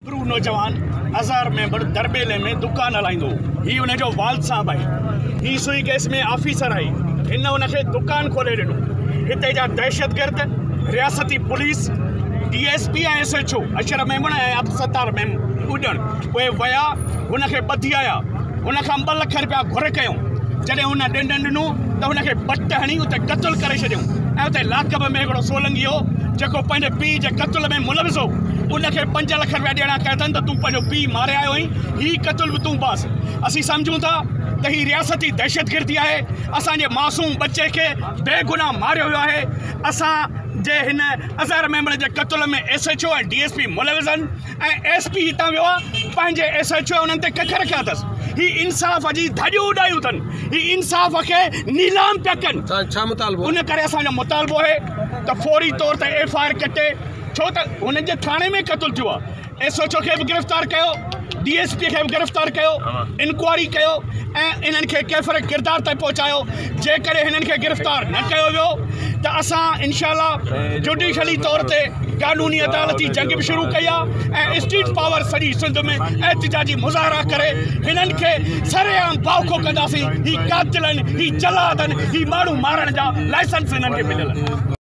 ڳڀرو نوجوان اظهر ميمڻ درٻيلي ۾ دڪان هلائيندو هو. هي ان جو والد صاحب آهي. هي سوئي گئس ۾ آفيسر آهي. هن ان کي دڪان کولي ڏنو. هتي جا دهشتگرد، رياستي police, D S P ۽ S H O Ashraf Memon ۽ Abdul Sattar Memon Udan اهي ويا هن کي ٻڌي آيا. هن کان 2 لک رپيا گهر ڪيائون. جڏهن هن ڏنڊ ڏنو ته هن کي بٽ هڻي اتي قتل ڪري ڇڏيائون ۽ اتي لاڪب ۾ هڪڙو سولنگي هو جيڪو پنهنجي پيء جي قتل ۾ ملوث هو ان کي 5 لک رپيا ڏيڻا ڪيا اٿن ته تون پنهنجو پيء ماري آيو آهين هي قتل به تون باس. اسين سمجهون ٿا ته هي رياستي دهشتگردي آهي. اسان جي معصوم ٻچي کي بيگناهه ماريو ويو آهي. اسان جي هن اظهر ميمڻ جي قتل ۾ S H O ۽ D S P ملوث آهن. ۽ ايس پي هتان ويو آ پنهنجي ايس ايڇ او انهن تي ڪک رکيا اٿس هي انصاف جي ڌڄيون اڏايون اٿن هي انصاف کي نيلام پيا ڪن. ڇا مطالبو؟ ان ڪري اسان جو مطالبو آهي ته فوري طور تي ايف I R ڪٽي ڇو ته هنن جي ٿاڻي ۾ قتل ٿيو آ ايس ايڇ او کي به گرفتار ڪيو ڊي ايس پي کي به گرفتار ڪيو انڪوائري ڪيو ۽ انهن کي ڪيفر ڪردار تائين پهچايو جيڪڏهن هنن کي گرفتار نه ڪيو ويو ته اسان انشاء الله جوڊيشلي طور تي قانوني عدالتي جنگ به شروع ڪئي آهي ۽ اسٽريٽ پاور سڄي سنڌ ۾ احتجاجي مظاهرا ڪري هنن کي سرعام باوکو ڪنداسين. هي قاتل آهن، هي جلاد آهن، هي ماڻهو مارڻ جا لائسنس هنن کي مليل آهن.